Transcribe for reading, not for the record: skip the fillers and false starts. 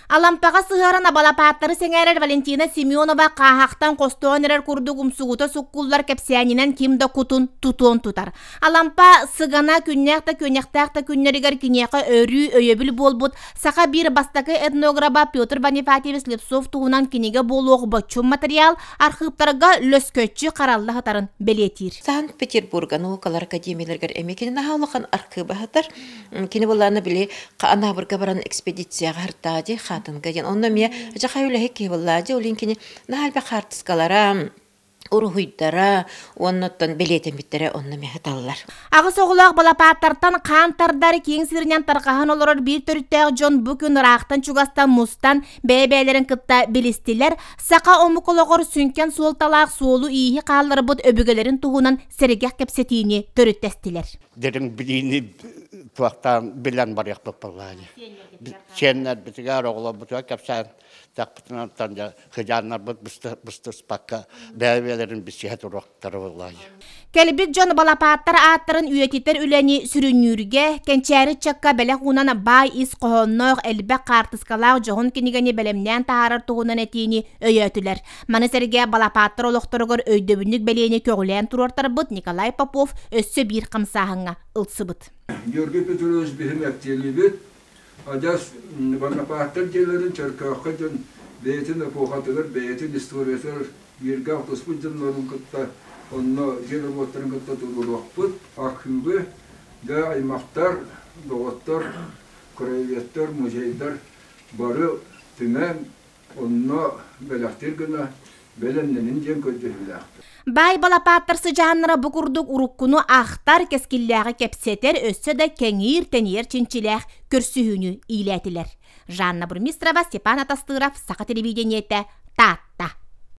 Алампаҕа сыһыаран абалапааттары сэҥээрэр Валентина Семенова хааһахтан хостоон эрэр курдук умсугута суккуллар кэпсээнинэн ким да кутун тутуон тутар. Алампа сыгана күннээх да күөнэхтээх да күннэригэр киниэхэ өрүү өйөбүл буолбут саха биир бастакы этнограба Петр Бонифатьевич Слепцов туһунан кинигэ буолуох боччум материал архыыптарга лөскөччү харалла сытарын бэлиэтиир. Санкт-Петербурга наукалар академияларыгар эмиэ кини наһаа улахан архыыба сытар. Кини былаана били Анаабырга баран экспедицияҕа сыртаа хаатынга диэн. Онно эмиэ дьахай үлэһит киһи буоллаа дии. Ол кини наһаа элбэх хаартыскалара, уруһуйдара уонна оттон бэлиэтэммиттэрэ онно эмиэ сыталлар. Аҕыс оҕолоох балапааттартан хаан тардар киэҥ сиринэн тарҕаһан олорор биир төрүттээх дьон бу күн ыраахтан-чугастан мустан бэйэ-бэйэлэрин кытта билистилэр, саха омук олоҕор сүҥкэн суолталаах суолу-ииһи хаалларбыт өбүгэлэрин туһунан сэргэх кэпсэтиини төрүттэстилэр. Дириҥ билиини туохтаан билэн барыахпыт буоллаҕа дии. Сиэннэрбитигэр, оҕолорбутугар кэпсээн тэхпитинэн дьэ сыдьааннарбыт быстыспакка бэйэ-бэйэлэрин билсиһэ туруохтара буоллаҕа дии. Кэлбит дьон балапааттар ааттарын үйэтитэр үлэни сүрүннүүргэ, кэнчээри ыччакка бэлэх уунан баай ис хоһоонноох элбэх хаартыскалаах дьоһун кинигэни бэлэмнээн таһаарар туһунан этиини өйөөтүлэр. Маны сэргэ балапааттар олохторугар өйдөбүнньүк бэлиэни көҕүлээн туруортарбыт Николай Попов өссө биир хамсааһыҥҥа ылсыбыт. Георгий Петрович биһим эктиэлиибит адьас Бонапартар дьиэлэрин Чөркөөххө дьон бэйэтин эпохатыгар, бэйэтин историятыгар бииргэ алтыспыт дьоннорун кытта онно дьиэлэр-уоттарын кытта туруоруохпут. Архыыбы да аймахтар, доҕоттор, краеведтар, музейдар бары түмэн онно бэлэхтиир гына бэлэмнэнин диэн көрдөһүүлээхпит. Баай балапааттар сыдьааннара бу курдук уруккуну ахтар, кэскиллээҕи кэпсэтэр, өссө да кэҥиир-тэнийэр чинчилээх көрсүһүүнү иилээтилэр. Жанна Бурмистрова, Степан Атастыров, Саха телевидениетэ,